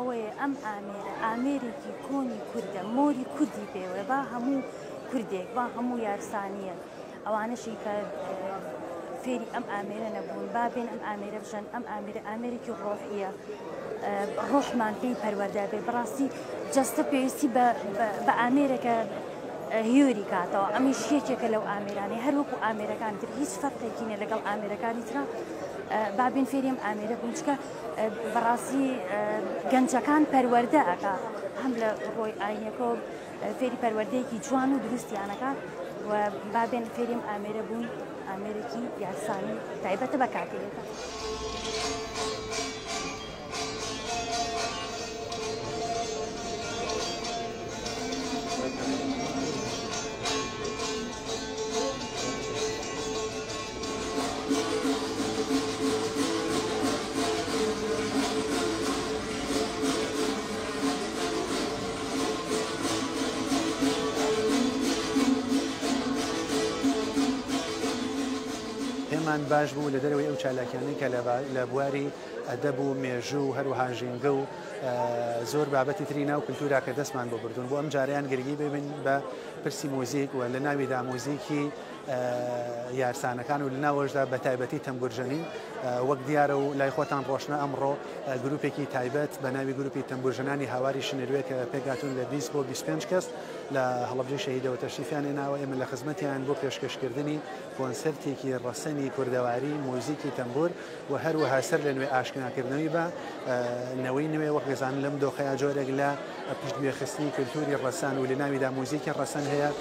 ئەوەیە ئەم ئامێرە ئامێرێکی کۆنی کوردە، مۆری کوردی پێوەیە، با هەموو کوردێک، با هەموو یارسانییەک، ئەوانەشی کە فێری ئەم ئامێرە نەبوون، با بێن ئەم ئامێرە بژەن، ئەم ئامێرە ئامێرێکی ڕۆحییە، ڕۆحمان پێی پەروەردە بێ. بەڕاستی جەستە پێویستی بە ئامێرێکە هیوری کاتەوە، ئەمیش یەکێکە لەو ئامێرانەی هەر وەکو ئامێرەکانی تر هیچ فەرقێکی نییە لەگەڵ ئامێرەکانی ترا. با بێن فێری ئەم ئامێرە بوون، چونکە بەڕاستی گەنجەکان پەروەردە ئەکا، هەم لە ڕۆی ئاینەکەەوە فێری پەروەردەیەکی جوان و دروستیانەکە و با بێن فێری ئەم ئامێرە بوون، ئامێرێکی یارسانی تایبەتە بە کاکەیەکە. پێمان باش بوو لە دەرەوەی ئەو چالاکیانەی کە لە بواری ئەدەب و مێژوو و هەروەها ژینگە و زۆر بابەتی تری ناو کولتوورا کە دەستمان بۆ بردوون بۆ ئەم جارەیان گرنگی ببین بە پرسی موزیک و لە ناویدا موزیکی یارسانەکان و لەناوەشدا بە تایبەتی تەمبورژەنی وەک دیارە و لای خۆتان ڕۆشنە ئەمڕۆ گروپێکی تایبەت بە ناوی گروپی تەمبورژەنانی هاواری شنروێ کە پێکهاتوون لە 20 بۆ 25 کەس لە هەڵەبجەی شەهیدەوە تەشریفیان هێناوە ئێمە لە خزمەتیان بۆ پێشکەشکردنی کۆنسرتێکی ڕەسەنی کوردەواری موزیکی تەمبور و هەروەها سەر لە نوێ ئاشناکردنەوەی بە نەوەی نوێ وەک دەزانن لەم دۆخەیا جۆرێک لە پشتگوێخستنی کلتوری ڕەسەن و لە ناویدا موزیکی ڕەسەن هەیە.